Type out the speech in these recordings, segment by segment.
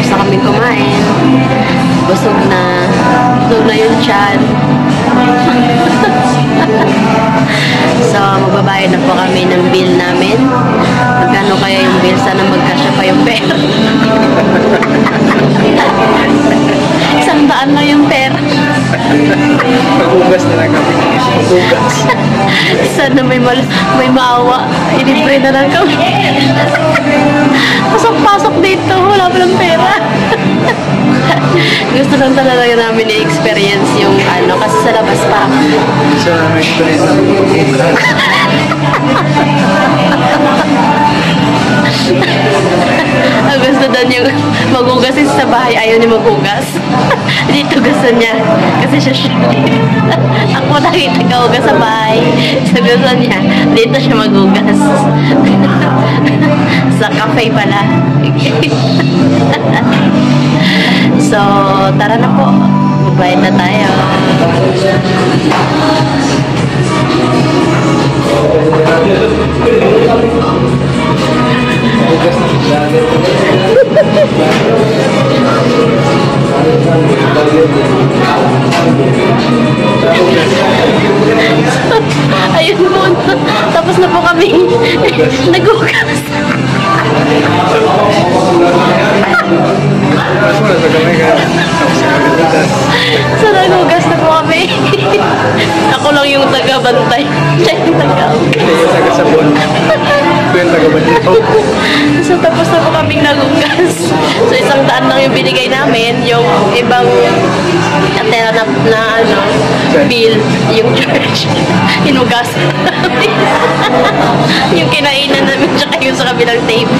Gusto kami kumain. Busog na. Busog na yung tiyan. So, magbabayad na po kami ng bill namin. Magkano kaya yung bill? Sana magkasya pa yung pera. 100 lang yung pera. Maghugas na lang kami. Maghugas. Sana may maawa. Ilibre na lang kami. Pasok-pasok dito. Wala palang pera. Gusto lang talaga namin i-experience yung ano, kasi sa labas pa. Gusto namin experience ng paghugas. Ang gusto daw niya maghugas sa bahay, ayaw niya maghugas. Dito gusto niya. Kasi siya. Ako nakita ka sa bahay. So gusto niya, dito siya maghugas. Sa cafe pala. So, tara na po. Magbayad na tayo. Hugas na si Jagger. Ayun po. Tapos na po kami. Naghugas. So, naghugas na po kami. Ako lang yung taga-bantay. Siya yung taga-hugas. Siya yung taga-sabon. Ako yung taga-banyo. So, tapos na po kaming naghugas. So, 100 lang yung binigay namin. Yung ibang atera na ano, bill, yung charge. Hinugas namin. Yung kinainan namin tsaka yung sa kabilang table.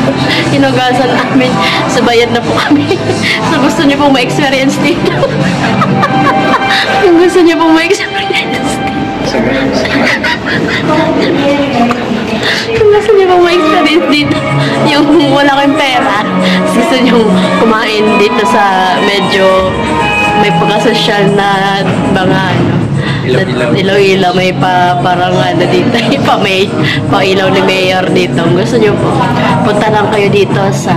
Hinugasan namin. So, bayad na po kami. So, gusto niyo pong ma-experience dito. Yung gusto niyo pong ma-experience dito. Kung gusto niyo pong ma-experience dito, yung wala kayong pera, gusto niyo kumain dito sa medyo may pagkasosyal na mga ano, Ilaw-ilaw. Ilaw-ilaw, may pa, parang ano dito, pa may pa-ilaw ni Mayor dito. Kung gusto niyo po, punta lang kayo dito sa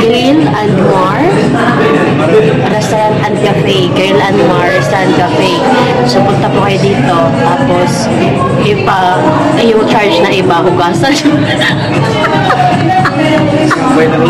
Grill and More Restaurant and Cafe. Grill and More Restaurant Cafe. So, punta po kayo dito. Tapos, yung charge na iba, hugasan. May nang